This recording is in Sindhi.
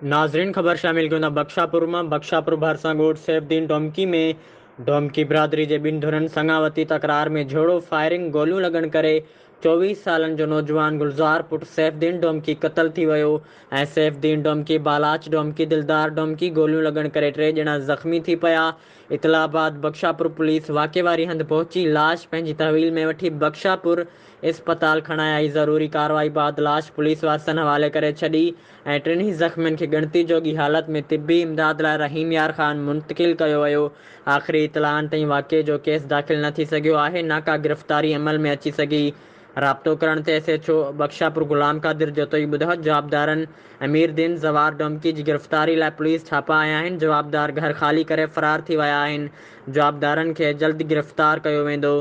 ناظرين خبر شامل ڪيون ٿا بخشاپور مان بخشاپور ڀرسان ڳوٺ سيف الدين ڊومڪي ۾ ڊومڪي برادري جي ٻن ڌرين سڱاوتي تڪرار ۾ جهيڙو فائرنگ گوليون لڳڻ ڪري 24 سالن جو نوجوان گلزار پٽ سيف الدين ڊومڪي قتل ٿي ويو ۽ سيف الدين ڊومڪي، بالاچ ڊومڪي، دلدار ڊومڪي گوليون لڳڻ ڪري ٽي ڄڻا زخمي ٿي پيا. اطلاع بعد بخشاپور پوليس واقعي واري هنڌ پهچي لاش پنهنجي تحويل ۾ وٺي بخشاپور اسپتال کڻائي آئي ضروري ڪارروائي بعد لاش پوليس وارثن حوالي ڪري ڇڏي ۽ ٽنهي زخمين کي ڳڻتي جوڳي حالت ۾ طبي امداد لاء رحيم يار خان منتقل ڪيو ويو. آخري اطلاعن تائين واقعي جو ڪيس داخل نه ٿي سگهيو آهي نه ڪا گرفتاري عمل ۾ اچي سگهي. رابطو ڪرڻ تي S H O Bakhshapur Ghulam Qadir Jatoi ٻڌايو جوابدارن امير دين زوار ڊومڪي جي گرفتاري لاء پوليس ڇاپا هنيا آهن جوابدار گهر خالي ڪري فرار ٿي ويا آهن جوابدارن کي جلد گرفتار ڪيو ويندو.